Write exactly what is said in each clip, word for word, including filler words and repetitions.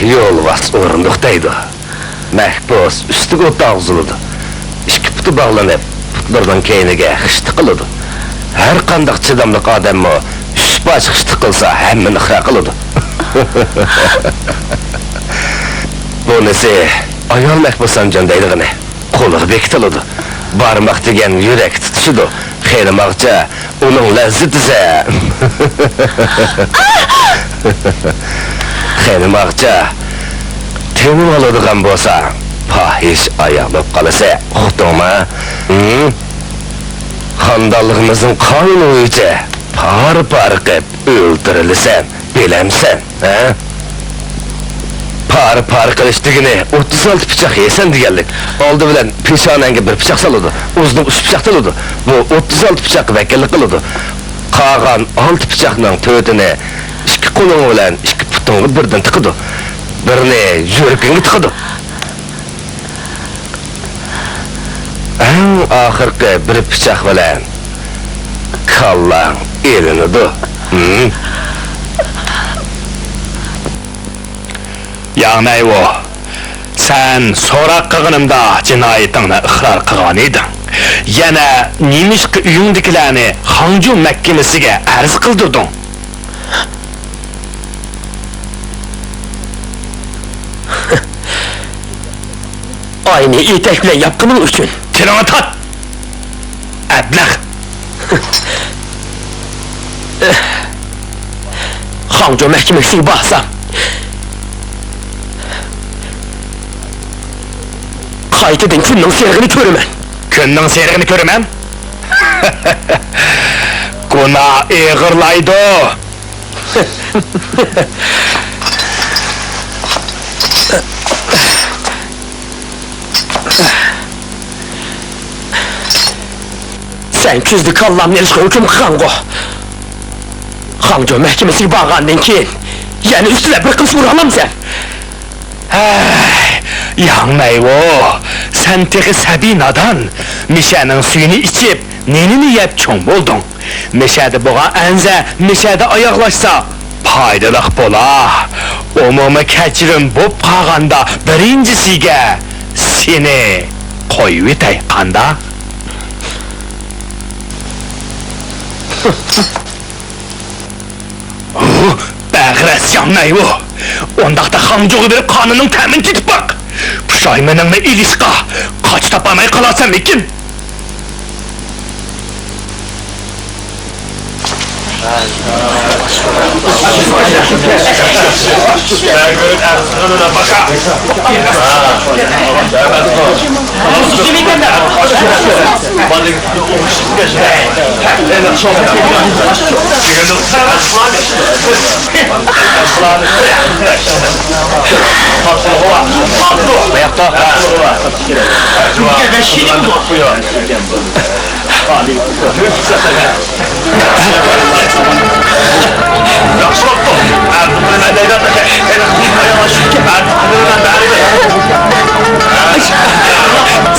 يولۋاس ئورۇندۇق دەيدۇ. مەھبۇس ئۈستىگە ئوت ئاغزىلىدۇ. ئىككى پۇتى باغلىنىپ، پۇتلىرىنىڭ كەينىگە خىش تىقىلىدۇ. ھەر قانداق چىداملىق ئادەممۇ ئۈچ پارچە خىش تىقىلسا، ھەممىنى خىرە قىلىدۇ. بۇنىسى ئايال مەھبۇسانجان دەيدىغىنى. قولىغا بېكىتىلىدۇ. بارماق دېگەن يۈرەككە تۇتىشىدۇ. خېنىم ئاغىچە، ئۇنىڭ لەززىتى سەن. خېنىم ئاغىچە، تېنىڭ ئالىدىغان بولسا، پاھىشە ئايال بولۇپ قالىسەن. ئۇقتۇڭمۇ؟ ھىم؟ خاندانلىقىمىزنىڭ قانۇنى بويىچە پارە-پارە قىلىپ ئۆلتۈرۈلىسەن. بىلەمسەن، ھە؟ پارە-پارە قىلىش دېگىنى ئوتتۇز ئالتە پىچاق يەيسەن دېگەنلىك. ئالدى بىلەن پېشانەڭگە بىر پىچاق سالىدۇ، ئۇزۇنغا ئۈچ پىچاق سالىدۇ. بۇ ئوتتۇز ئالتە پىچاققا ۋەكىللىك قىلىدۇ. قالغان ئالتە پىچاقنىڭ تۆتىنى ئىككى قولۇڭ بىلەن ئىككى پۇتۇڭغا بىردىن تىقىدۇ. بىرىنى يۈرىكىڭگە تىقىدۇ. ئەڭ ئاخىرقى بىر پىچاق بىلەن كاللاڭ ئېلىنىدۇ. ھىم؟ ياڭ نەيۋو، سەن سوراق قىلغىنىمدا جىنايىتىڭنى ئىقرار قىلغان ئىدىڭ. يەنە نېمىشقا ئۆيۈڭدىكىلەرنى خاڭجۇ مەھكىمىسىگە ئەرز قىلدۇردۇڭ؟ ئاينى ئېتەك بىلەن ياپقىنىڭ ئۈچۈن. تىلىڭنى تارت! ئەبلەخ! خاڭجۇ مەھكىمىسىگە بارسام، قايتىدىن كۈننىڭ سېرىقىنى كۆرىمەن. كۈننىڭ سېرىقىنى كۆرىمەن؟ گۇناھ ئېغىرلايدۇ. سەن كۈزدە كاللامنى ئېلىشقا ھۆكۈم قىلغانغۇ؟ خاڭجۇ مەھكىمىسىگە بارغاندىن كېيىن يەنە ئۈستىلەپ بىر قىلىچ ئۇرالامسەن؟ ھەي، ياڭ مەيۋو، سەن تېخى سەبىي نادان، مىشەنىڭ سۈيىنى ئىچىپ، نېنىنى يەپ چوڭ بولدۇڭ؟ مىشەدە بولغان ئەنزە مىشەدە ئاياغلاشسا پايدىلىق بولا. ئومۇمىي كەچۈرۈم بوپ قالغاندا بىرىنچىسىگە سېنى قويۇۋېتەي، قانداق؟ بەغىرەس ياڭ نەيۋو! ئۇنداقتا خاڭجۇغا بېرىپ قانۇننىڭ تەمىنى تېتىپ باق! پۇشايمىنىڭنى ئېلىشقا قاچا تاپالماي قالارسەنمىكىن؟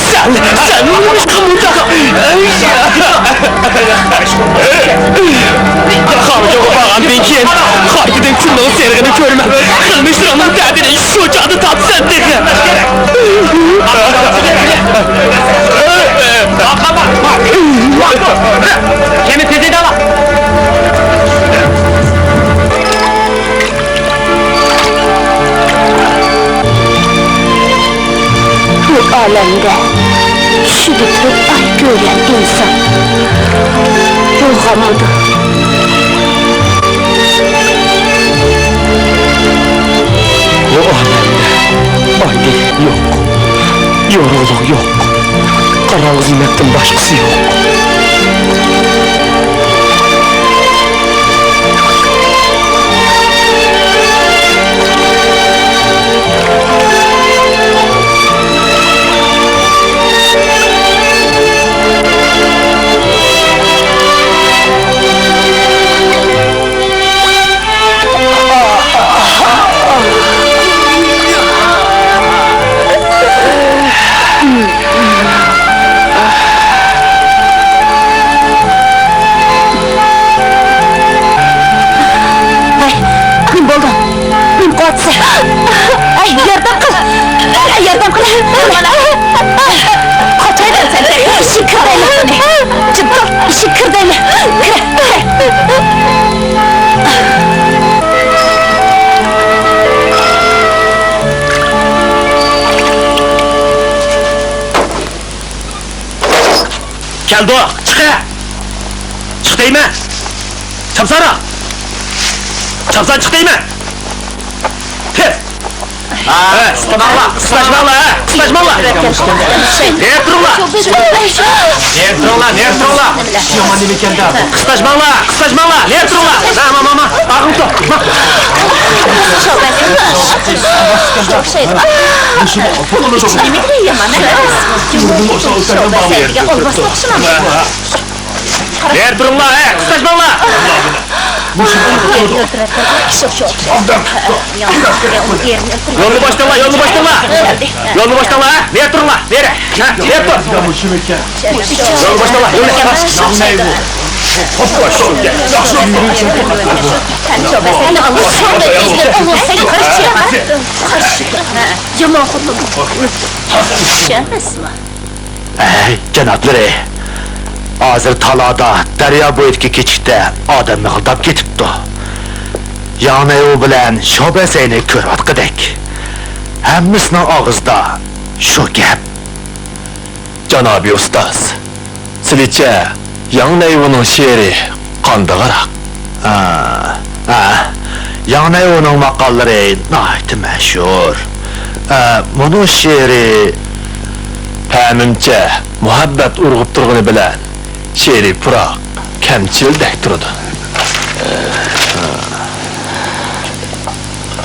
سەن، سەن نېمىشقا مۇنداق؟ خارجىغا بارغاندىن كېيىن قايتىدىن كۈننىڭ سېرىقىنى كۆرىمەن. قىلمىشلىرىڭنىڭ تەسىرىنى شۇ چاغدا تارتىسەن تېخى. كەمە تېزەيدىلا. بۇ ئالەمدە چۈشىدە تۆت ئاي كۆرگەن ئىنسان بولغانمىدۇ؟ بۇ ئالەمدە ئاي دېگەن يوق، يورۇقلۇق يوق، قاراڭغۇ زۇلمەتتىن باشقىسى يوق. قاچايلا سەن، ئىشىك كىر دەيمەن سېنى. جىم تۇر، ئىشىك كىر دەيمەن. كىر، كىر. كەلدۇق، چىق! چىق دەيمەن! چاپسانراق! چاپسان چىق دەيمەن! تېز! ھە، قىستىماڭلار، قىستاشماڭلار، ھە، قىستاشماڭلار! نېرى تۇرۇڭلار! نېرى تۇرۇڭلار، نېرى تۇرۇڭلار! قىستاشماڭلار، قىستاشماڭلار، نېرى تۇرۇڭلار! ھە، ما، ما، ما، ئاغرىپ تۇر! نېرى تۇرۇڭلار، ھە، قىستاشماڭلار! يولنى باشلاڭلار، يولنى باشلاڭلار! يولنى باشلاڭلار، ھە! نېرى تۇرۇڭلار، نېرى! ھە، نېرى تۇر! يولنى باشلاڭلار، يولنى! يامان خوتۇن. چۈشەنمەيسىزمۇ؟ ئەي، جانابلىرى! ھازىر تالادا دەريا بويىدىكى كىچىكتە ئادەم مىغىلداپ كېتىپتۇ. ياڭنەيۋۇ بىلەن شاۋبەسەينى كۆرۈۋاتقۇدەك. ھەممىسىنىڭ ئاغزىدا شۇ گەپ. جانابىي ئۇستاز، سىلىچە ياڭنەيۋۇنىڭ شېئىرى قانداقراق؟ ھە، ھە، ياڭنەيۋۇنىڭ ماقاللىرى ناھايىتى مەشھۇر. ھە، مۇنۇ شېئىرى، پەمىمچە، مۇھەببەت ئۇرغۇپ تۇرغىنى بىلەن شېئىرى پۇراق، كەمچىلدەك تۇرىدۇ.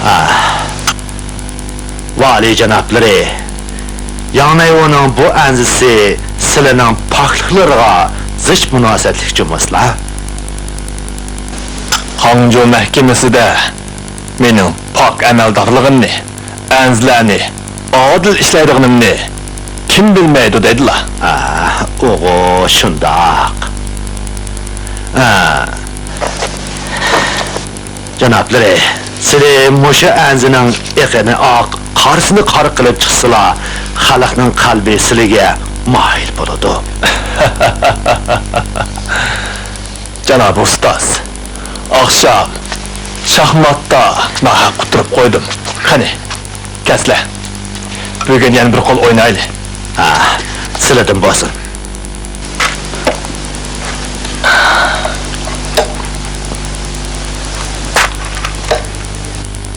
ھە. ۋالىي جانابلىرى، ياڭنەيۋۇنىڭ بۇ ئەنزىسى سىلىنىڭ پاكلىقلىرىغا زىچ مۇناسىۋەتلىك جۇمۇسىلا؟ خاڭجۇ مەھكىمىسىدە مېنىڭ پاك ئەمەلدارلىقىمنى، ئەنزىلەرنى ئادىل ئىشلەيدىغىنىمنى كىم بىلمەيدۇ دەيدىلا؟ ئا، ئۇغۇ شۇنداق. ئا. جانابلىرى، سىلى مۇشۇ ئەنزىنىڭ ئېقىنى ئاق، قارىسىنى قارا قىلىپ چىقسىلا، خەلقنىڭ قەلبى سىلىگە مايىل بولىدۇ. جانابىي ئۇستاز، ئاخشام شاھماتتا ناھەق ئۇتتۇرۇپ قويدۇم. قېنى، كەلسىلە، بۈگۈن يەنە بىر قول ئوينايلى. ھە، سىلىدىن بولسۇن.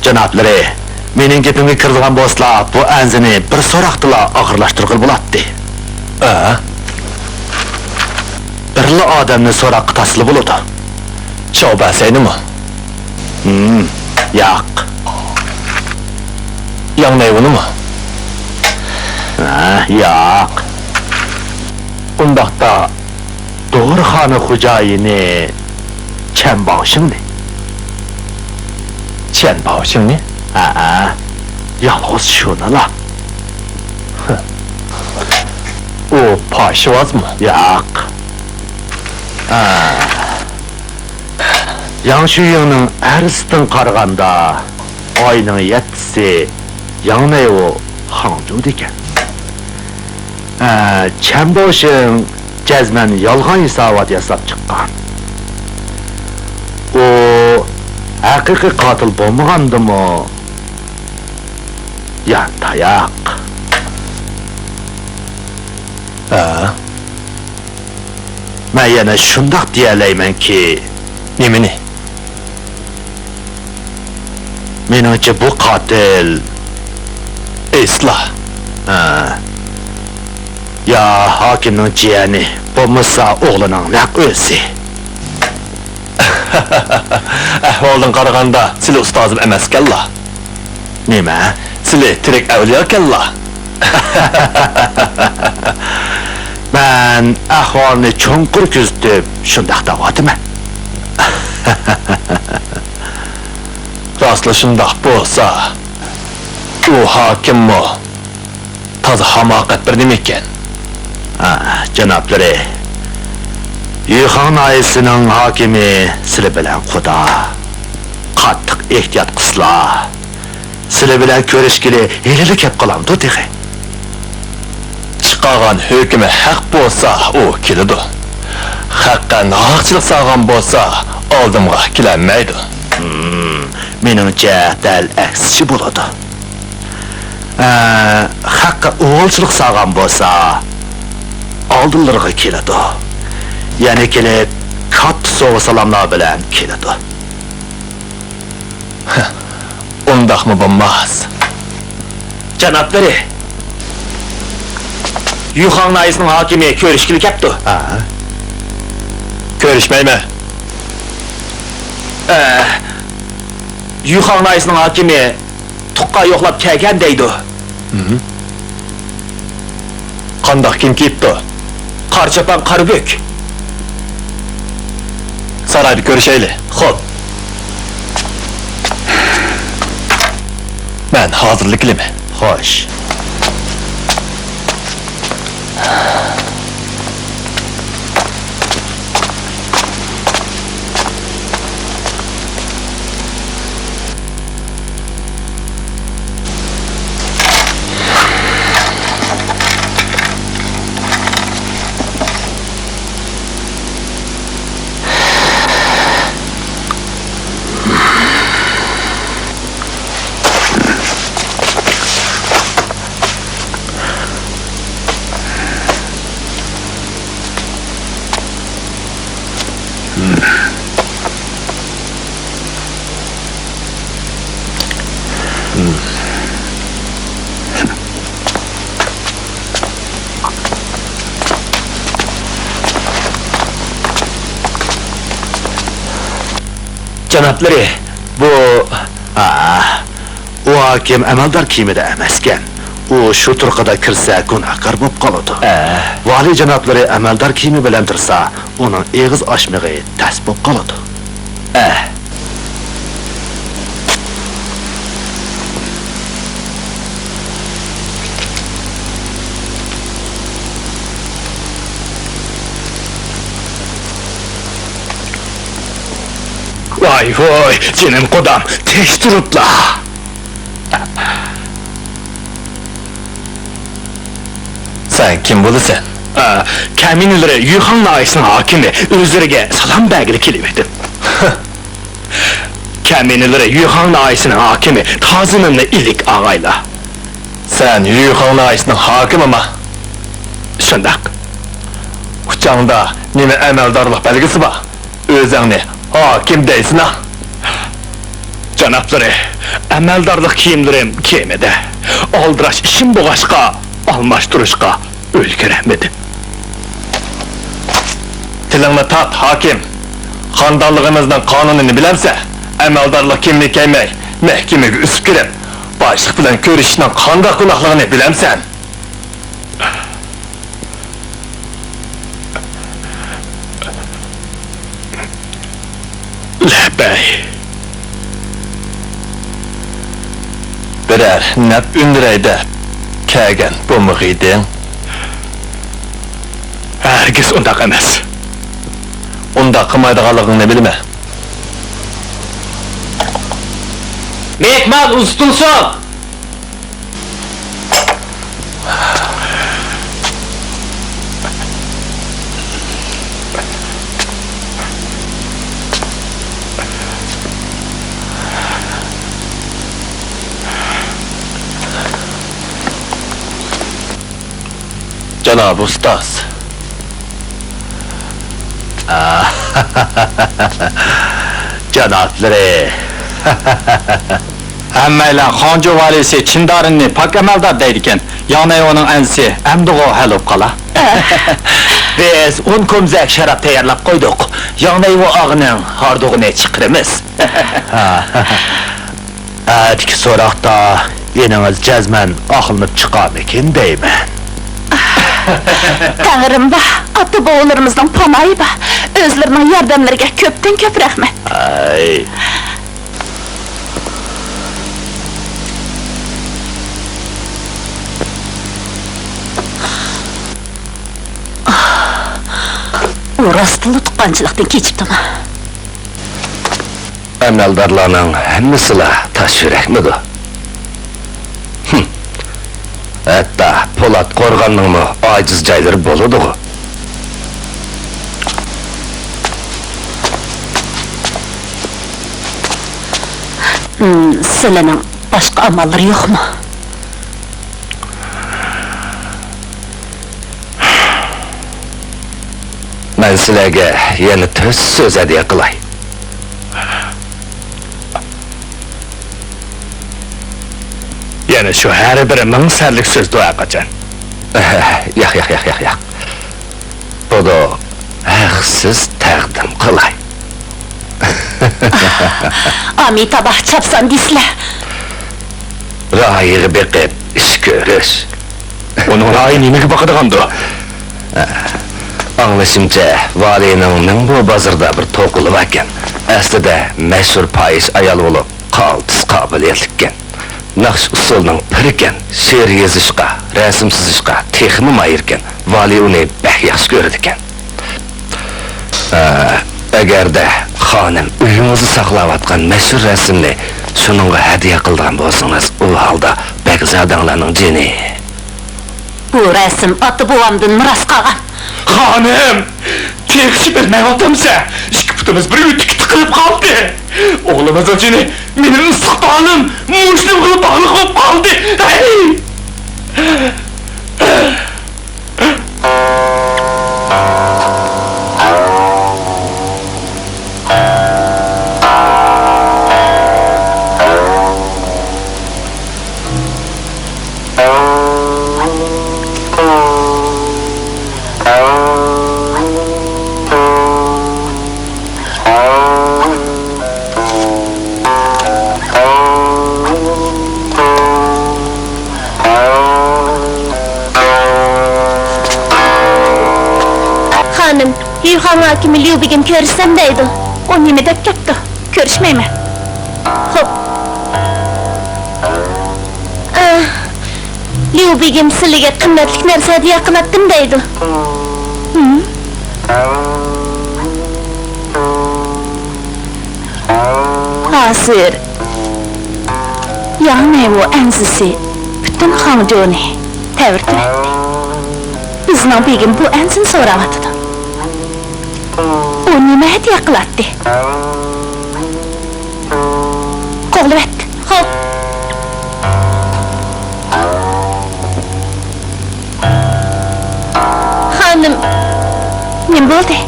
جانابلىرى، مېنىڭ گېپىمگە كىرىدىغان بولسىلا، بۇ ئەنزىنى بىر سوراقتىلا ئاخىرلاشتۇرغىلى بولاتتى. ئە؟ بىرلا ئادەمنى سوراققا تارتسىلا بولىدۇ. شاۋبەسەينىمۇ؟ ھىم، ياق. ياڭنەيۋۇنىمۇ؟ ھە، ياق. ئۇنداقتا دورىخانا خوجايىنى چەن باۋشىڭنى. چەن باۋشىڭنى؟ ھەئە، يالغۇز شۇنىلا. ئۇ پاشىۋازمۇ؟ ياق. ھە. ياڭ شۈيىڭنىڭ ئەرزىسىدىن قارىغاندا، ئاينىڭ يەتتىسى ياڭنەيۋۇ خاڭجۇدىكەن. ئە، چەن بوشىڭ جەزمەن يالغان ھېسابات ياساپ چىققان. ئۇ ھەقىقىي قاتىل بولمىغاندىمۇ، يانتاياق. ھە؟ مەن يەنە شۇنداق دېيەلەيمەنكى. نېمىنى؟ مېنىڭچە بۇ قاتىل ئېسلا. ھە. يا ھاكىمنىڭ جىيەنى، بولمىسا ئوغلىنىڭ نەق ئۆزى. ئەھۋالدىن قارىغاندا سىلى ئۇستازىم ئەمەسكەنلا. نېمە؟ سىلى تىرىك ئەۋلىياكەنلا. مەن ئەھۋالنى چوڭقۇر كۆزىتىپ، شۇنداق دەۋاتىمەن. راستلا شۇنداق بولسا، ئۇ ھاكىممۇ تازا ھاماقەت بىر نېمە ئىكەن. ئا، جانابلىرى، يۈخاڭ ناھىيەسىنىڭ ھاكىمى سىلى بىلەن قۇدا. قاتتىق ئېھتىيات قىلسىلا، سىلى بىلەن كۆرۈشكىلى ھېلىلا كەپ قالامدۇ تېخى؟ قىلغان ھۆكمى ھەق بولسا، ئۇ كېلىدۇ. خەققە ناھەقچىلىق سالغان بولسا، ئالدىمغا كېلەلمەيدۇ. ھىم، مېنىڭچە، دەل ئەكسىچە بولىدۇ. ئە، خەققە ئوۋچىلىق سالغان بولسا، ئالدىلىرىغا كېلىدۇ. يەنە كېلىپ، كاتتا سوۋغا-سالاملار بىلەن كېلىدۇ. ئۇنداقمۇ بولماس. جانابلىرى، يۈخاڭ ناھىيەسىنىڭ ھاكىمى كۆرۈشكىلى كەپتۇ. ھە. كۆرۈشمەيمەن. ئە، يۈخاڭ ناھىيەسىنىڭ ھاكىمى تۇغقان يوقلاپ كەلگەن دەيدۇ. ھىم. قانداق كىيىم كىيىپتۇ؟ قارا چاپان، قارا بۆك. سارايدا كۆرۈشەيلى. خوپ. مەن ھازىرلا كېلىمەن. خوش. جانابلىرى، بۇ، ئا، ئۇ ھاكىم ئەمەلدار كىيىمىدە ئەمەسكەن. ئۇ شۇ تۇرقىدا كىرسە گۇناھكار بولۇپ قالىدۇ. ئە. ۋالىي جانابلىرى ئەمەلدار كىيىمى بىلەن تۇرسا، ئۇنىڭ ئېغىز ئاچمىقى تەس بولۇپ قالىدۇ. ئە. ۋاي ۋاي، جېنىم قۇدام، تېز تۇرۇپلا. سەن كىم بولىسەن؟ ئا، كەمىنىلىرى يۈخاڭ ناھىيەسىنىڭ ھاكىمى، ئۆزلىرىگە سالام بەرگىلى كېلىۋىدىم. كەمىنىلىرى يۈخاڭ ناھىيەسىنىڭ ھاكىمى، تازىمىمنى ئىلىك ئاغايلا. سەن يۈخاڭ ناھىيەسىنىڭ ھاكىمىما؟ شۇنداق. ئۇچاڭدا نېمە ئەمەلدارلىق بەلگىسى بار؟ ئۆزۈڭنى ھاكىم دەيسىنا؟ جانابلىرى، ئەمەلدارلىق كىيىملىرىم كېمىدە. ئالدىراش ئىشىم بولغاچقا، ئالماشتۇرۇشقا ئۈلگۈرەلمىدىم. تىلىڭنى تارت، ھاكىم! خانىدانلىقىمىزنىڭ قانۇنىنى بىلەمسەن؟ ئەمەلدارلىق كىيىمىنى كىيمەي، مەھكىمىگە ئۈسۈپ كىرىپ، باشلىق بىلەن كۆرۈشۈشنىڭ قانداق گۇناھلىقىنى بىلەمسەن؟ لەببەي. بىرەر نەپ ئۈندۈرەي دەپ كەلگەن بولمىغىيدىڭ؟ ھەرگىز ئۇنداق ئەمەس. ئۇنداق قىلمايدىغانلىقىڭنى بىلىمەن. مېھمان ئۇزىتىلسۇن! جانابىي ئۇستاز. جانابلىرى. ھەممەيلەن خاڭجۇ ۋالىسى چىندارىننى پاك ئەمەلدار دەيدىكەن. ياڭنەيۋۇنىڭ ئەنىسى ئەمدىغۇ ھەل بولۇپ قالا. بىز ئون كومزەك شاراب تەييارلاپ قويدۇق. ياڭنەيۋۇ ئاغىنىڭ ھاردۇقىنى چىقىرىمىز. ئەتىكى سوراقتا ئىنىڭىز جەزمەن ئاقلىنىپ چىقارمىكىن دەيمەن. تەڭرىم بار، ئاتا-بوۋىلىرىمىزنىڭ پاناھى بار. ئۆزلىرىنىڭ ياردەملىرىگە كۆپتىن كۆپ رەھمەت. ئەي. ئۇ راستتىنلا تۇغقانچىلىقتىن كېچىپتىما؟ ئەمەلدارلارنىڭ ھەممىسىلا تاش يۈرەكمىدۇ؟ ھىم. ھەتتا پولات قورغاننىڭمۇ ئاجىز جايلىرى بولىدىغۇ. ھىم، سىلىنىڭ باشقا ئاماللىرى يوقمۇ؟ مەن سىلەرگە يەنە تۆت سۆز ھەدىيە قىلاي. يەنە شۇ ھەر بىر مىڭ سەرلىك سۆزدۇ ھەرقاچان. ياق، ياق، ياق، ياق، ياق. بۇدۇ ھەقسىز تەقدىم قىلاي. ئامىتابا چاپسان دېسىلە. رايىغا بېقىپ ئىش كۆرۈش. ئۇنىڭ رايى نېمىگە باقىدىغاندۇ؟ ئاڭلىشىمچە، ۋالىينىڭ مىڭبۇ بازىرىدا بىر توقىلى باركەن. ئەسلىدە مەشھۇر پاھىشە ئايال بولۇپ، قالتىس قابىلىيەتلىككەن. ناخشا ئۇسسۇلنىڭ پىرىكەن، شېئىر يېزىشقا، رەسىم سىزىشقا تېخىمۇ ماھىركەن. ۋالىي ئۇنى بەك ياخشى كۆرىدىكەن. ئە، ئەگەردە خانىم ئۆيىڭىزدە ساقلاۋاتقان مەشھۇر رەسىمنى شۇنىڭغا ھەدىيە قىلىدىغان بولسىڭىز، ئۇ ھالدا بەگزادەڭلارنىڭ جېنى. بۇ رەسىم ئاتا-بوۋامدىن مىراس قالغان. خانىم! تېخىچە بەرمەيۋاتامسەن؟ ئىككى پۇتىمىز بىر ئۆتۈككە تىقىلىپ قالدى. ئوغلىمىزنىڭ جېنى مېنىڭ ئىستىقبالىم مۇشۇنىڭغىلا باغلىق بولۇپ قالدى. ھەي! خانىم، يۈيخاڭ ھاكىمى ليۇ بېگىم كۆرۈشسەم دەيدۇ. ئۇ نېمە دەپ كەپتۇ؟ كۆرۈشمەيمەن. خوپ. ئاھ، ليۇ بېگىم سىلىگە قىممەتلىك نەرسە ھەدىيە قىلاتتىم دەيدۇ. ھىم؟ ھازىر ياڭ نەيۋو ئەنزىسى پۈتۈن خاڭجۇنى تەۋرىتىۋەتتى. بىزنىڭ بېگىم بۇ ئەنزىنى سوراۋاتىدۇ. ئۇ نېمە ھەدىيە قىلاتتى؟ قوغلىۋەت. خوپ. خانىم. نېمە بولدى؟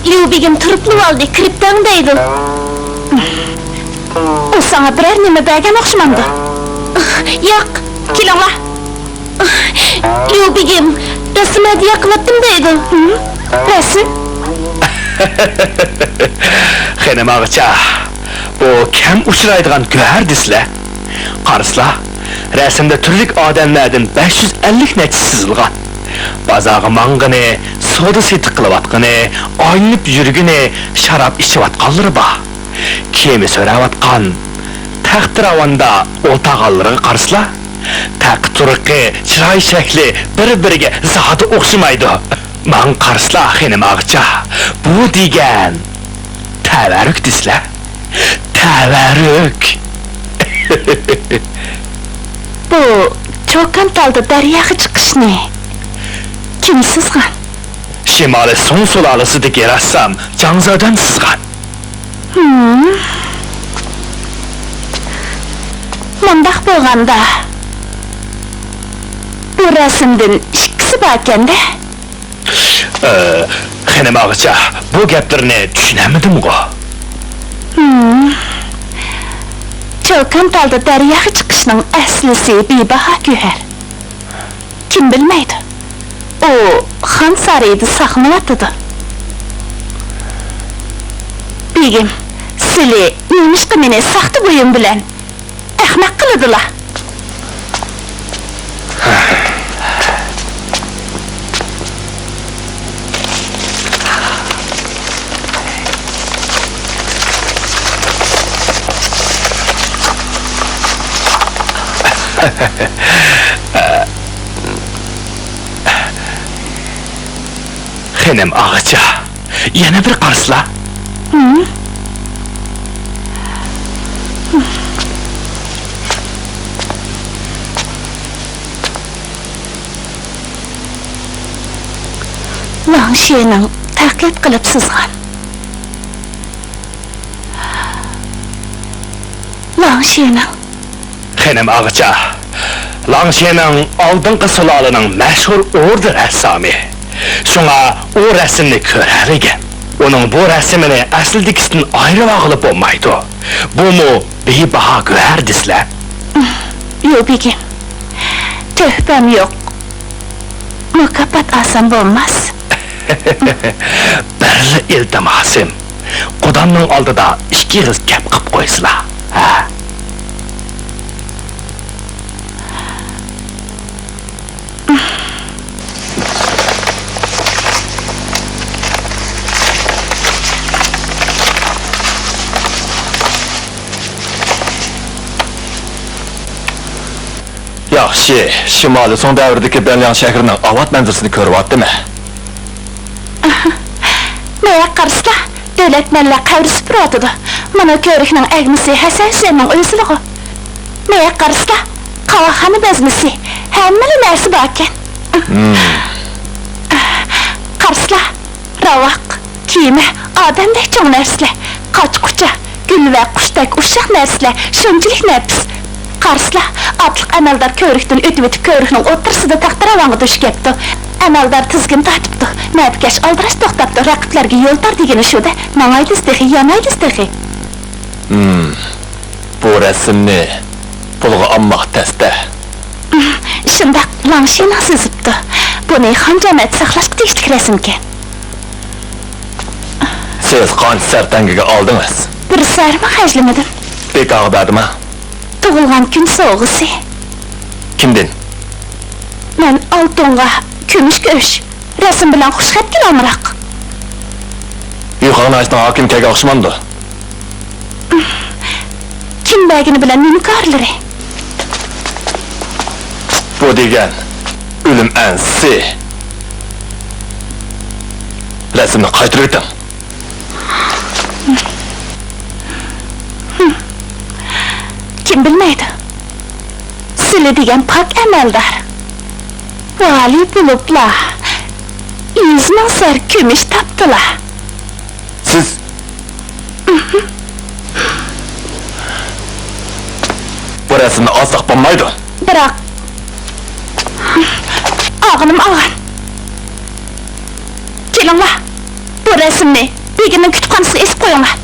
ليۇ بېگىم تۇرۇپلا ئالدى، كىرىپ دەڭ دەيدۇ. ئۇ ساڭا بىرەر نېمە بەرگەن ئوخشىمامدۇ؟ ياق. كېلىڭلار. ليۇ بېگىم، رەسىم ھەدىيە قىلاتتىم دەيدۇ. ھىم؟ رەسىم؟ خېنىم ئاغىچا، بۇ كەم ئۇچرايدىغان گۆھەر دېسىلە. قارىسىلا، رەسىمدە تۈرلۈك ئادەملەردىن بەش يۈز ئەللىك نەچچىسى سىزىلغان. بازارغا ماڭغىنى، سودا سېتىق قىلىۋاتقىنى، ئايلىنىپ يۈرگىنى، شاراب ئىچىۋاتقانلىرى بار. كېمە سۆرەۋاتقان، تەختىراۋاندا ئولتۇرغانلىرىغا قارىسىلا، تەقى-تۇرقى، چىراي شەكلى بىر-بىرىگە زادى ئوخشىمايدۇ. ماڭا قارىسىلا، خېنىم ئاغىچا، بۇ دېگەن تەۋەررۈك دېسىلە. تەۋەررۈك. بۇ چوكان تالدا دەرياغا چىقىشنى كىم سىزغان؟ شىمالىي سۇڭ سۇلالىسىدىكى رەسسام جاڭزادەن سىزغان. ھىم. مۇنداق بولغاندا، بۇ رەسىمدىن ئىككىسى باركەن-دە. ئى، خېنىم ئاغىچا، بۇ گەپلىرىنى چۈشىنەلمىدىمغۇ؟ ھىم. چوكان تالدا دەرياغا چىقىشنىڭ ئەسلىسى بىباھا گۆھەر. كىم بىلمەيدۇ؟ ئۇ خان سارىيىدا ساقلىنىۋاتىدۇ. بېگىم، سىلى نېمىشقا مېنى ساختا بۇيۇم بىلەن ئەخمەق قىلىدىلا؟ خېنىم ئاغىچا، يەنە بىر قارىسىلا. ھىم؟ شېنىڭ تەقلىد قىلىپ سىزغان. لاڭ شېنىڭ. خېنىم ئاغىچا، لاڭ شېنىڭ ئالدىنقى سۇلالىنىڭ مەشھۇر ئوردا رەسسامى. شۇڭا ئۇ رەسىمنى كۆرەلىگەن. ئۇنىڭ بۇ رەسىمىنى ئەسلىدىكىسىدىن ئايرىۋالغىلى بولمايدۇ. بۇمۇ بىباھا گۆھەر دېسىلە. يو بېگىم، تۆھپەم يوق. مۇكاپات ئالسام بولماس. بىرلا ئىلتىماسىم، قۇدامنىڭ ئالدىدا ئىككى ئېغىز گەپ قىپ قويسىلا، ھە؟ ياخشى، شىمالىي سۇڭ دەۋرىدىكى بەنلياڭ شەھىرىنىڭ ئاۋات مەنزىرىسىنى كۆرۈۋاتىمەن. ماياق قارىسىلا، دۆلەتمەنلەر قەبرىسى پۇراۋاتىدۇ. مانا كۆۋرۈكنىڭ ئەگمىسى ھەسەن ھۈسەننىڭ ئۆزىلىغۇ. ماياق قارىسىلا، قاۋاقخانا بەزمىسى، ھەممىلا نەرسە باركەن. قارىسىلا، راۋاق، كېمە، ئادەمدەك چوڭ نەرسىلەر، قاچا-قۇچا، گۈل ۋە قۇشتەك ئۇششاق نەرسىلەر شۇنچىلىك نەپىس. قارىسىلا، ئاتلىق ئەمەلدار كۆۋرۈكتىن ئۆتۈۋېتىپ، كۆۋرۈكنىڭ ئوتتۇرىسىدا تەختىراۋانغا دۇچ كەپتۇ. ئەمەلدار تىزگىن تارتىپتۇ، مەپىكەش ئالدىراش توختاپتۇ، رەقىبلەرگە يول تار دېگىنى شۇ-دە، ماڭايلىز تېخى، يانايلىز تېخى. ھىم، بۇ رەسىمنى پۇلغا ئالماق تەستە. شۇنداق، لاڭشىنىڭ سىزىپتۇ. بۇنى خان جەمەت ساقلاشقا تېگىشلىك رەسىمكەن. سىز قانچە سەر تەڭگىگە ئالدىڭىز؟ بىر سەرمۇ خەجلىمىدىم. بىكاغا بەردىما؟ تۇغۇلغان كۈن سوۋغىسى. كىمدىن؟ مەن ئالتۇنغا، كۈمۈشكە ئۆچ، رەسىم بىلەن خۇشخەتكىلا ئامراق. يۈخاڭ ناھىيىسىنىڭ ھاكىمى كەلگەن ئوخشىمامدۇ؟ كىم بەرگىنى بىلەن نېمە كارلىرى؟ بۇ دېگەن ئۆلۈم ئەنسىسى. رەسىمنى قايتۇرۇۋېتىڭ. كىم بىلمەيدۇ؟ سىلى دېگەن پاك ئەمەلدار. ۋالىي بولۇپلا يۈز مىڭ سەر كۈمۈش تاپتىلا. سىز بۇ رەسىمنى ئالساق بولمايدۇ. بىراق، ئالغىنىم ئالغان. كېلىڭلار، بۇ رەسىمنى بېگىمنىڭ كۇتۇپخانىسىغا ئېسىپ قويۇڭلار.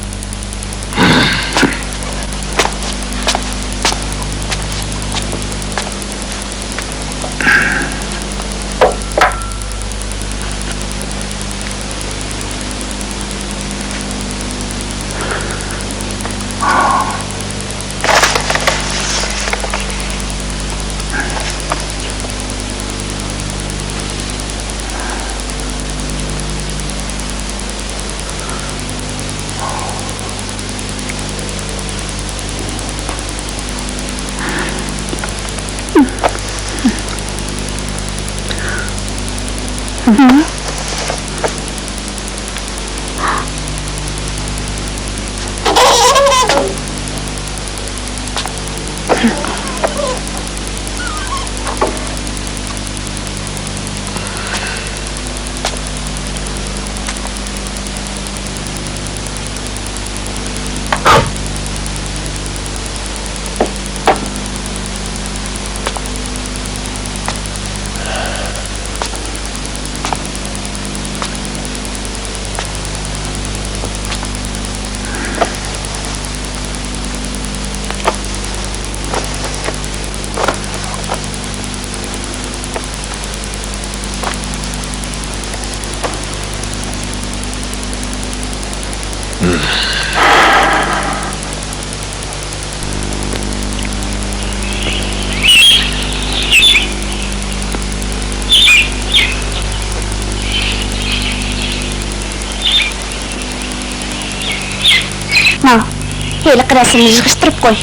ماڭ، ھېلىقى رەسىمنى يىغىشتۇرۇپ قوي.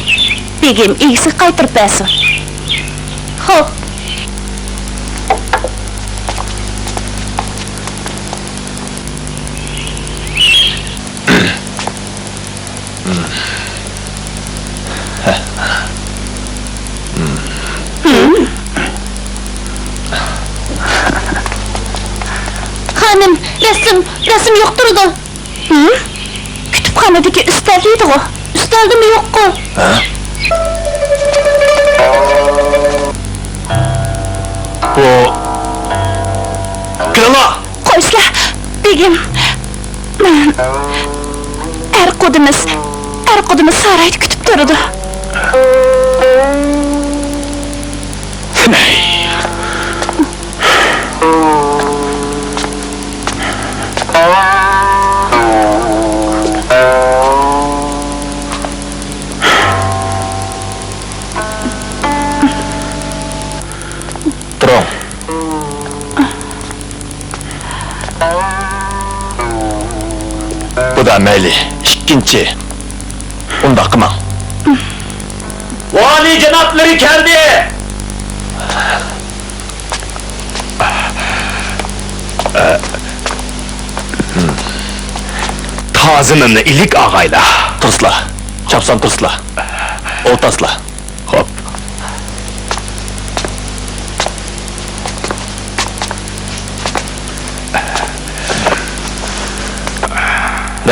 بېگىم ئىگىسىگە قايتۇرۇپ بەرسۇن. خوپ. خانىم، رەسىم، رەسىم يوق تۇرىدۇ. ھىم؟ كۇتۇپخانىدىكى ئۈستەل دەيدىغۇ؟ ئۈستەلدىمۇ يوققۇ؟ ھە؟ بۇ كىرىڭلار! قويسىلا، بېگىم. مەن ئەر قۇدىمىز، ئەر قۇدىمىز سارايدا كۈتۈپ تۇرىدۇ. تۇرۇڭ. بۇدا مەيلى، ئىككىنچى. ئۇنداق قىلماڭ. ۋالىي جانابلىرى كەلدى! تازىمىمنى ئىلىك ئاغايلا. تۇرسىلا. چاپسان تۇرسىلا. ئولتاسلا. خوپ.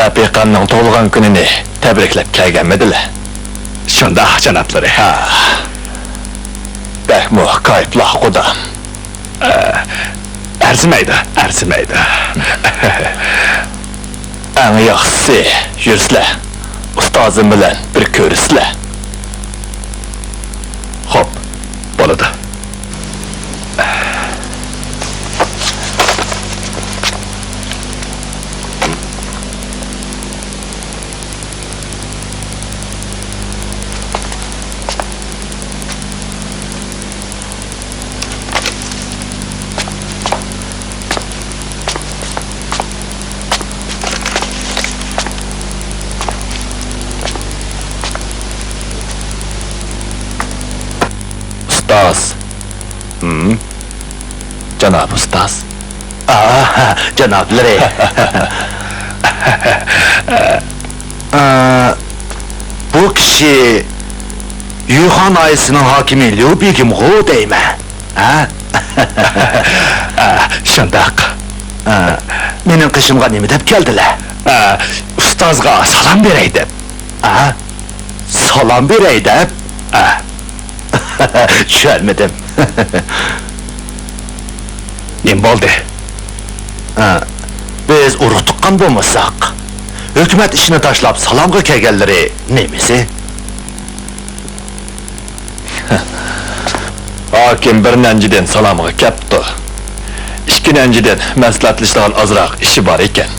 رەپىقەمنىڭ تۇغۇلغان كۈنىنى تەبرىكلەپ كەلگەنمىدىلە؟ شۇنداق، جانابلىرى. ھا. بەكمۇ كايىپلا، قۇدام. ئە، ئەرزىمەيدۇ، ئەرزىمەيدۇ. ئەڭ ياخشىسى، يۈرسىلە، ئۇستازىم بىلەن بىر كۆرۈشسىلە. خوپ، بولىدۇ. ئۇستاز. ھىم؟ جاناب ئۇستاز. ئا، جانابلىرى. ئا، بۇ كىشى يۈخان ناھىيەسىنىڭ ھاكىمى ليۇ بېگىمغۇ دەيمەن. ھە؟ ئا، شۇنداق. ئا، مېنىڭ قېشىمغا نېمە دەپ كەلدىلە؟ ئا، ئۇستازغا سالام بېرەي دەپ. ئا، سالام بېرەي دەپ؟ ئا. چۈشەنمىدىم. نېمە بولدى؟ ھە، بىز ئۇرۇق تۇغقان بولمىساق، ھۆكۈمەت ئىشىنى تاشلاپ سالامغا كەلگەنلىرى نېمىسى؟ ھاكىم بىرىنچىدىن سالامغا كەپتۇ. ئىككىنچىدىن مەسلىھەتلىشىدىغان ئازراق ئىشى بار ئىكەن.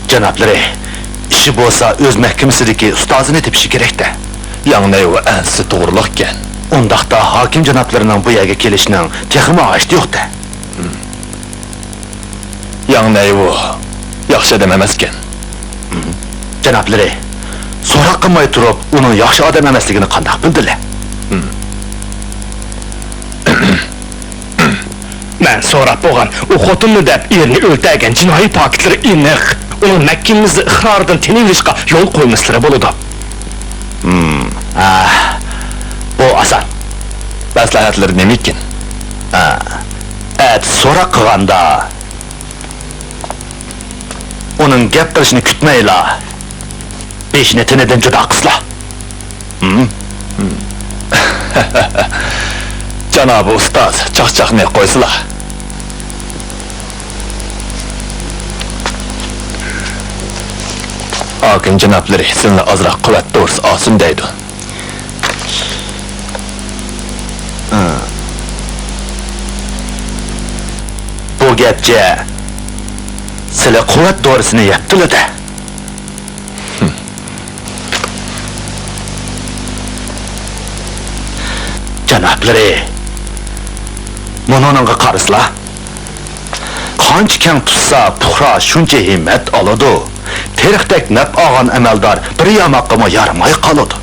جانابلىرى، ئىشى بولسا ئۆز مەھكىمىسىدىكى ئۇستازىنى تېپىشى كېرەك-دە. ياڭ نەيۋۇ ئەنسىسى توغرۇلۇق ئىكەن. ئۇنداقتا ھاكىم جانابلىرىنىڭ بۇ يەرگە كېلىشىنىڭ تېخىمۇ ھاجىتى يوق-دە. ياڭ نەيۋۇ ياخشى ئادەم ئەمەسكەن. جانابلىرى، سوراق قىلماي تۇرۇپ ئۇنىڭ ياخشى ئادەم ئەمەسلىكىنى قانداق بىلدىلە؟ مەن سوراپ بولغان، ئۇ خوتۇننى دەپ ئېرىنى ئۆلتۈرگەن جىنايى پاكىتلىرى ئېنىق. ئۇنىڭ مەھكىمىمىزدە ئىقرارىدىن تېنىۋېلىشقا يول قويماسلىرى بولىدۇ. ھىم، ئاھ، بۇ ئاسان. مەسلىھەتلىرى نېمىكىن؟ ئا، ئەتە سوراق قىلغاندا، ئۇنىڭ گەپ قىلىشىنى كۈتمەيلا، بېشىنى تېنىدىن جۇدا قىلسىلا. ھىم؟ جانابى ئۇستاز، چاقچاقنى قويسىلا. ھاكىم جانابلىرى سىلىنى ئازراق قۇۋۋەت دورىسى ئالسۇن دەيدۇ. بۇ گەپچە سىلى قۇۋۋەت دورىسىنى يەپتىلە-دە. جانابلىرى، مۇنۇنىڭغا قارىسىلا. قانچە كەڭ تۇتسا، پۇقرا شۇنچە ھىممەت ئالىدۇ. تېرىقتەك نەپ ئالغان ئەمەلدار بىر ياماققىمۇ يارىماي قالىدۇ.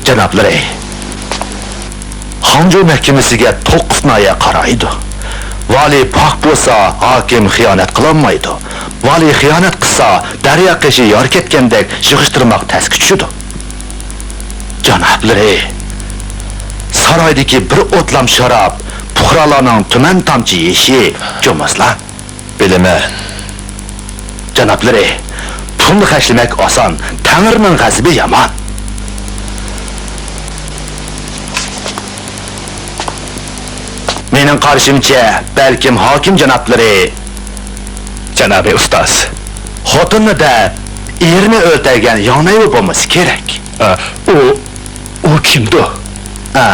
جانابلىرى، خاڭجۇ مەھكىمىسىگە توققۇز ناھىيە قارايدۇ. ۋالىي پاك بولسا، ھاكىم خىيانەت قىلالمايدۇ. ۋالىي خىيانەت قىلسا، دەريا قېشى يار كەتكەندەك يىغىشتۇرماق تەسكە چۈشىدۇ. جانابلىرى، سارايدىكى بىر ئوتلام شاراب پۇقرالارنىڭ تۈمەن تامچە يېشى، جۇمۇسلا. بىلىمەن. جانابلىرى، پۇلنى خەجلىمەك ئاسان، تەڭرىنىڭ غەزىپى يامان. مېنىڭ قارىشىمچە، بەلكىم ھاكىم جانابلىرى، جانابىي ئۇستاز، خوتۇننى دەپ، ئېرىنى ئۆلتۈرگەن ياڭنەيۋو بولمىسا كېرەك. ئا، ئۇ، ئۇ كىمدۇ؟ ئا،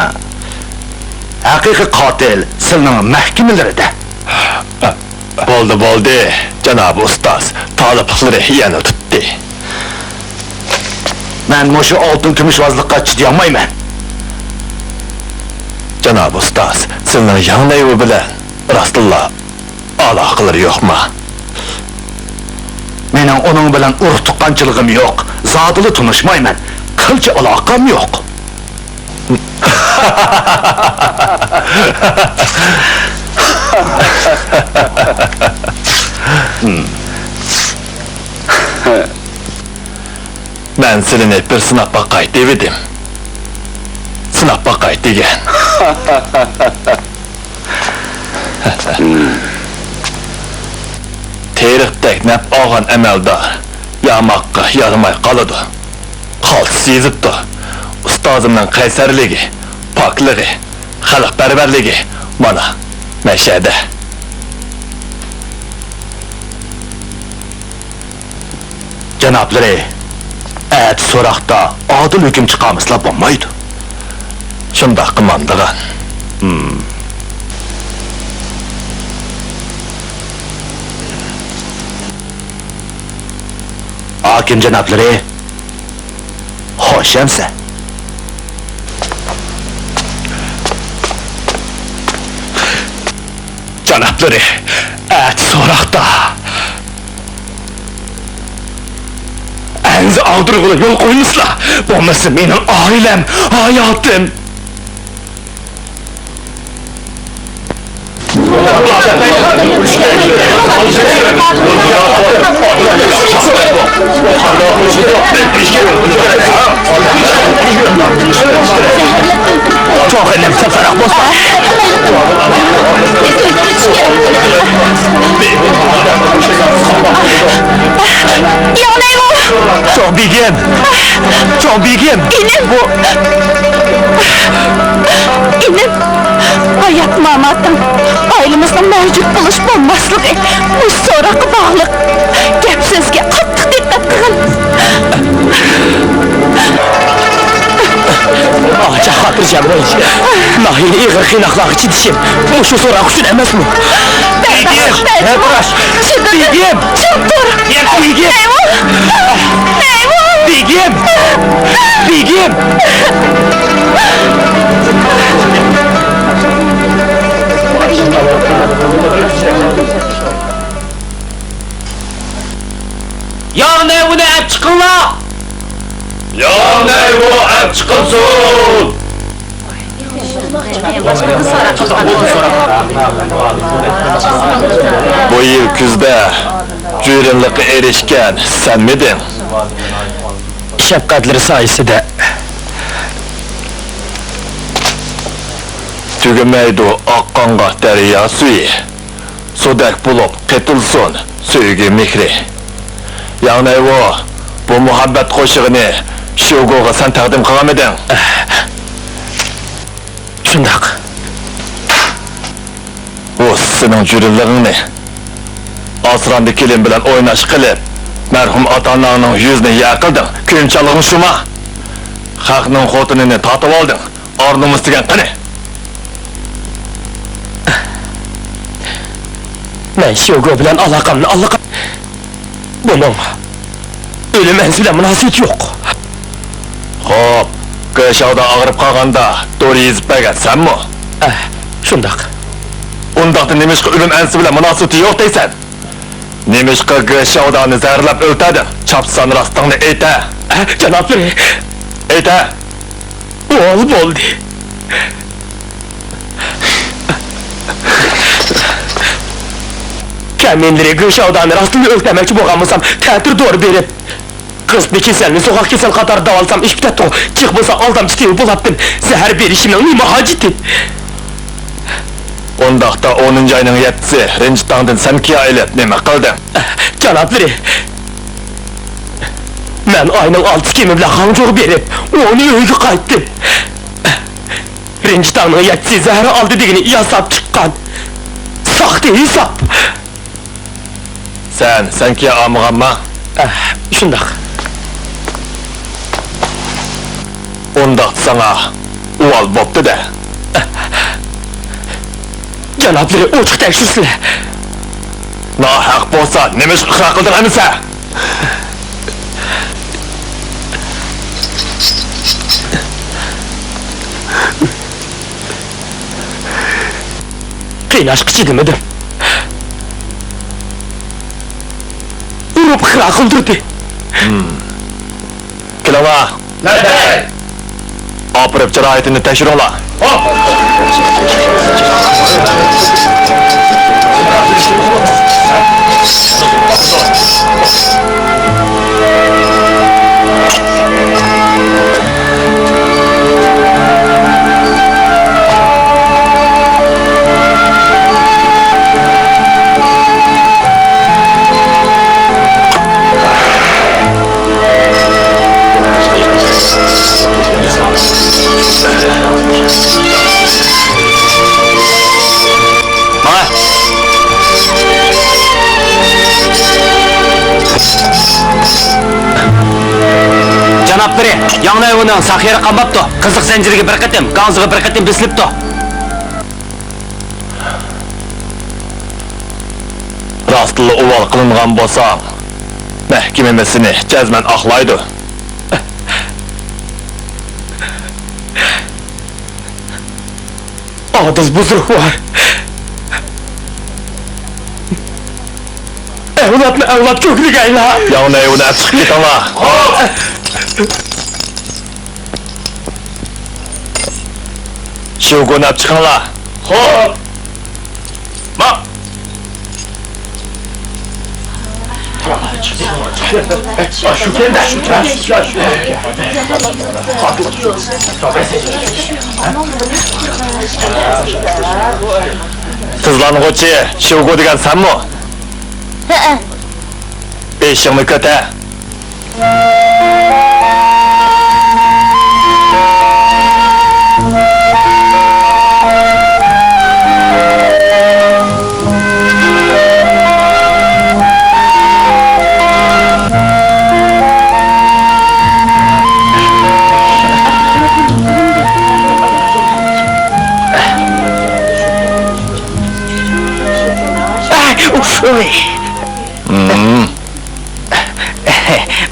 ھەقىقىي قاتىل سىلىنىڭ مەھكىمىلىرىدە. ئا، بولدى، بولدى، جانابىي ئۇستاز، تالىپلىقلىرى يەنە تۇتتى. مەن مۇشۇ ئالتۇن كۈمۈش ۋازلىققا چىدىيالمايمەن. جانابىي ئۇستاز، سىلىنىڭ ياڭنەيۋو بىلەن راستتىنلا ئالاقىلىرى يوقما؟ مېنىڭ ئۇنىڭ بىلەن ئۇرۇق-تۇغقانچىلىقىم يوق، زادىلا تونۇشمايمەن، قىلچە ئالاقەم يوق. مەن سىلىنى بىر سىناپ باقاي دېۋىدىم. سىناپ باقاي دېگەن. تېرىقتەك نەپ ئالغان ئەمەلدار ياماققا يارىماي قالىدۇ. قالتىس يېزىپتۇ. ئۇستازىمنىڭ قەيسەرلىكى، پاكلىقى، خەلقپەرۋەرلىكى مانا مەشەدە. جانابلىرى، ئەتە سوراقتا ئادىل ھۆكۈم چىقارمىسىلا بولمايدۇ. شۇنداق قىلمامدىغان. ھىم. ھاكىم جانابلىرى، خوش ئەمسە. جانابلىرى، ئەتە سوراقتا ئەنزە ئاغدۇرغىلى يول قويمىسىلا، بولمىسا مېنىڭ ئائىلەم، ھاياتىم. چوغ ئىنىم، تىزراق بولسا. ياڭنەيۋو! چوغ بېگىم! چوغ بېگىم! ئىنىم! بۇ ئىنىم! ھايات ماماتىڭ، ئائىلىمىزنىڭ مەۋجۇت بولۇش بولماسلىقى مۇشۇ سوراققا باغلىق. گەپ سۆزگە قاتتىق دىققەت قىلغىن. ئاچا خاتىرجەم بول. ناھىيىنى ئېغىر قىيناقلارغا چىدىشىم مۇشۇ سوراق ئۈچۈن ئەمەسمۇ؟ بېگىم! بېگىم! چىدىدىم. بېگىم! چىڭ تۇر. بېگىم! نەيۋۇ! نەيۋۇ! بېگىم! بېگىم! ياڭنەيۋۇنى ئەپ چىقىڭلار! ياڭنەيۋۇ ئەپ چىقىلسۇن! بۇ يىل كۈزدە جۈرۈنلىققا ئېرىشكەن سەنمىدىڭ؟ شەپقەتلىرى سايىسىدە. تۈگىمەيدۇ ئاققانغا دەريا سۈيى. سۇدەك بولۇپ قېتىلسۇن سۆيگۈ مېھرى. ياڭنەيۋۇ، بۇ مۇھەببەت قوشىقىنى شيوگوغا سەن تەقدىم قىلغانمىدىڭ؟ شۇنداق. ئۇ سېنىڭ جۈرۈنلىرىڭنى ئاسراندى كېلىن بىلەن ئويناش قىلىپ، مەرھۇم ئاتا-ئاناڭنىڭ يۈزىنى يەر قىلدىڭ. كۆيۈمچانلىقىڭ شۇما؟ خەقنىڭ خوتۇنىنى تارتىۋالدىڭ. ئار-نومۇس دېگەن قېنى؟ مەن شيوگو بىلەن ئالاقەمنى ئاللىقا-، بۇنىڭ ئۆلۈم ئەنسى بىلەن مۇناسىۋىتى يوق. خوپ، گېشاۋدا ئاغرىپ قالغاندا دورا يېزىپ بەرگەن سەنمۇ؟ ئە، شۇنداق. ئۇنداقتا نېمىشقا ئۆلۈم ئەنسى بىلەن مۇناسىۋىتى يوق دەيسەن؟ نېمىشقا گېشاۋدانى زەھەرلەپ ئۆلتۈردۈڭ؟ چاپسان راستىڭنى ئېيتە! ئە، جانابلىرى! ئېيتە! ئۇۋال بولدى. كەمىنىلىرى گېشاۋدانى راستتىنلا ئۆلتۈرمەكچى بولغان بولسام، تەتۈر دورا بېرىپ، قىزىتما كېسەلنى سوغۇق كېسەل قاتارىدا داۋالىسام ئېشىپ كېتەتتىغۇ. جىق بولسا ئالدامچى تېۋىپ بولاتتىم. زەھەر بېرىشىمنىڭ نېمە ھاجىتى؟ ئۇنداقتا ئونىنچى ئاينىڭ يەتتىسى رېنجى تاڭدىن سەنكىيا ئېلىپ نېمە قىلدىڭ؟ جانابلىرى، مەن ئاينىڭ ئالتىسى كېمە بىلەن خاڭجۇغا بېرىپ، ئونى ئۆيگە قايتتىم. رېنجى تاڭنىڭ يەتتىسى زەھەر ئالدى دېگىنى ياساپ چىققان ساختا ھېساب. سەن سەنكىيا ئالمىغانما؟ ئەھ، شۇنداق. ئۇنداق ساڭا ئۇۋال بوپتۇ-دە. جانابلىرى ئوچۇق تەكشۈرسىلە. ناھەق بولسا نېمىشقا ئىقرار قىلدىڭ ئەمىسە؟ قىيناشقا چىدىمىدىم. ئۇرۇپ خىرا قىلدۇردى. كېلىڭلار. ئاپىرىپ جاراھىتىنى تەكشۈرۈڭلار. ماڭە! جانابلىرى، ياڭ نەيۋۇنىڭ ساق يېرى قانماپتۇ. قىزىق زەنجىرگە بىر قېتىم، گاڭزىغا بىر قېتىم بېسىلىپتۇ. راستلا ئۇۋال قىلىنغان بولساڭ، مەھكىمىمۇ سېنى جەزمەن ئاقلايدۇ. ئادىل بۇزرۇكۋار. ئەۋلادنى ئەۋلاد كۆكلىگەيلا. ياڭ نەيۋۇنى ئەپ چىقىپ كېتىڭلار. شىۋگونى ئەپ چىقىڭلار. خوپ. ماڭ. قىزلانغۇچى شىۋگو دېگەن سەنمۇ؟ ھەئە. بېشىڭنى كۆتەر. ئۇھ، ئۇي.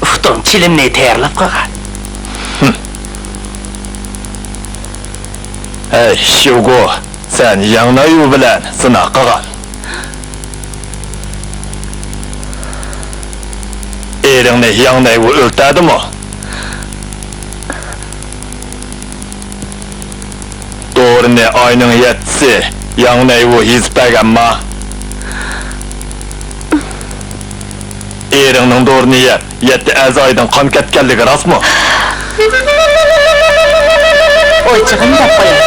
ئۇختۇم چىلىمنى تەييارلاپ قويغان. ھەي، شىۋگو، سەن ياڭ نەيۋۇ بىلەن زىنا قىلغان. ئېرىڭنى ياڭ نەيۋۇ ئۆلتۈردىمۇ؟ دورىنى ئاينىڭ يەتتىسى ياڭ نەيۋۇ يېزىپ بەرگەنما؟ ئېرىڭنىڭ دورىنى يەپ، يەتتە ئەزايدىن قان كەتكەنلىكى راستمۇ؟ ئويچىغىنى دەپ قويۇڭ.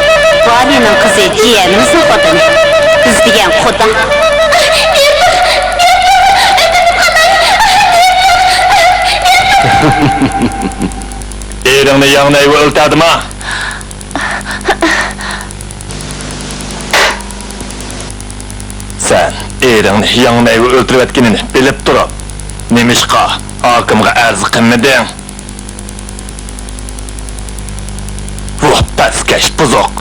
ۋالىينىڭ قىزى جىيەنىمىزنىڭ خوتۇنى. بىز دېگەن خۇدا. ئېرىڭنى ياڭ نەيۋۇ ئۆلتۈردىما؟ سەن ئېرىڭنى ياڭ نەيۋۇ ئۆلتۈرۈۋەتكىنىنى بىلىپ تۇرۇپ، نېمىشقا ھاكىمغا ئەرز قىلمىدىڭ؟ ۋاھ، پەسكەش بۇزۇق!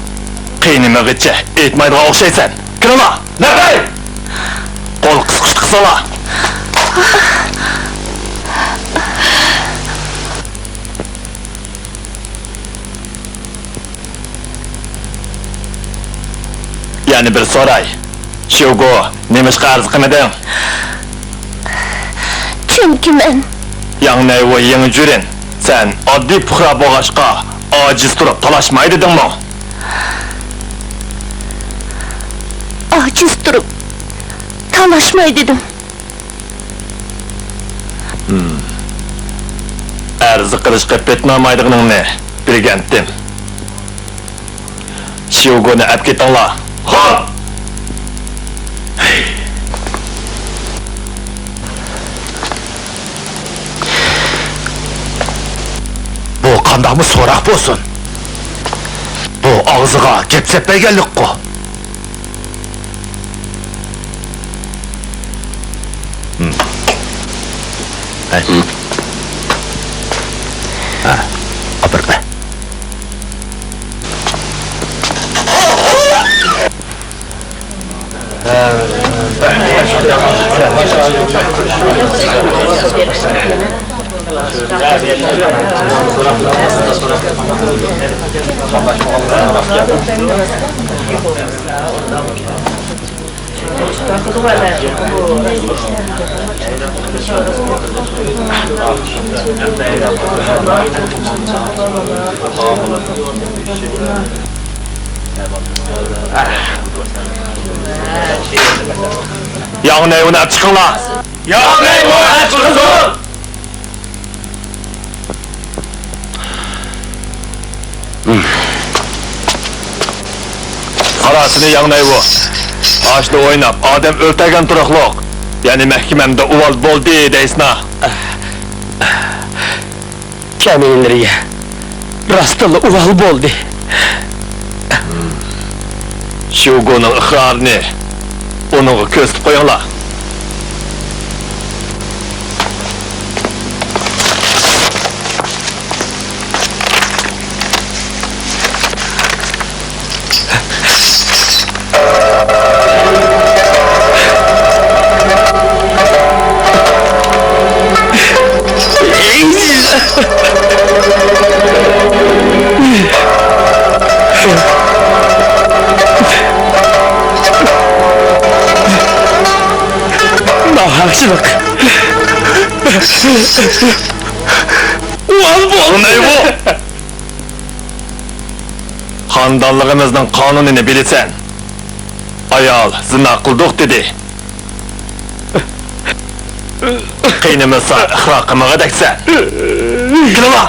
قىينىمىغىچە ئېيتمايدىغان ئوخشايسەن. كىرىڭلار! لەببەي! قول قىسقۇچ قىلساڭلار! يەنە بىر سوراي. شيوگو، نېمىشقا ئەرز قىلمىدىڭ؟ چۈنكى مەن. ياڭ نەيۋو يېڭى جۈرىن، سەن ئاددىي پۇقرا بولغاچقا، ئاجىز تۇرۇپ تالاشماي دېدىڭمۇ؟ ئاجىز تۇرۇپ تالاشماي دېدىم. ھىم. ئەرز قىلىشقا پېتىنالمايدىغىنىڭنى بىلگەنتىم. شيۇگونى ئەپ كېتىڭلار. خوپ! بۇ قانداقمۇ سوراق بولسۇن؟ بۇ ئاغزىغا گەپ سەپ بەرگەنلىكقۇ. ھىم. ھەي. ھىم. ھە، ئاپىرىپ بەر. ياڭ نەيۋۇنى ئەپ چىقىڭلار! ياڭ نەيۋۇ ئەپ چىقىڭلار! قارا سېنى ياڭ نەيۋۇ. ئاشۇنداق ئويناپ، ئادەم ئۆلتۈرگەن تۇرۇقلۇق. يەنى مەھكىمەمدە ئۇۋال بولدى دەيسىنا. كەمىنىلەرگە راستتىنلا ئۇۋال بولدى. شيۇگونىڭ ئىقرارىنى ئۇنىڭغا كۆرسىتىپ قويۇڭلار. ناھەقچىلىك. ئۇۋال بولدى. خانىدانلىقىمىزنىڭ قانۇنىنى بىلىسەن. ئايال زىنا قىلدۇق دېدى. قىينىمىسا ئىقرار قىلمىغۇدەكسەن. كېلىڭلار!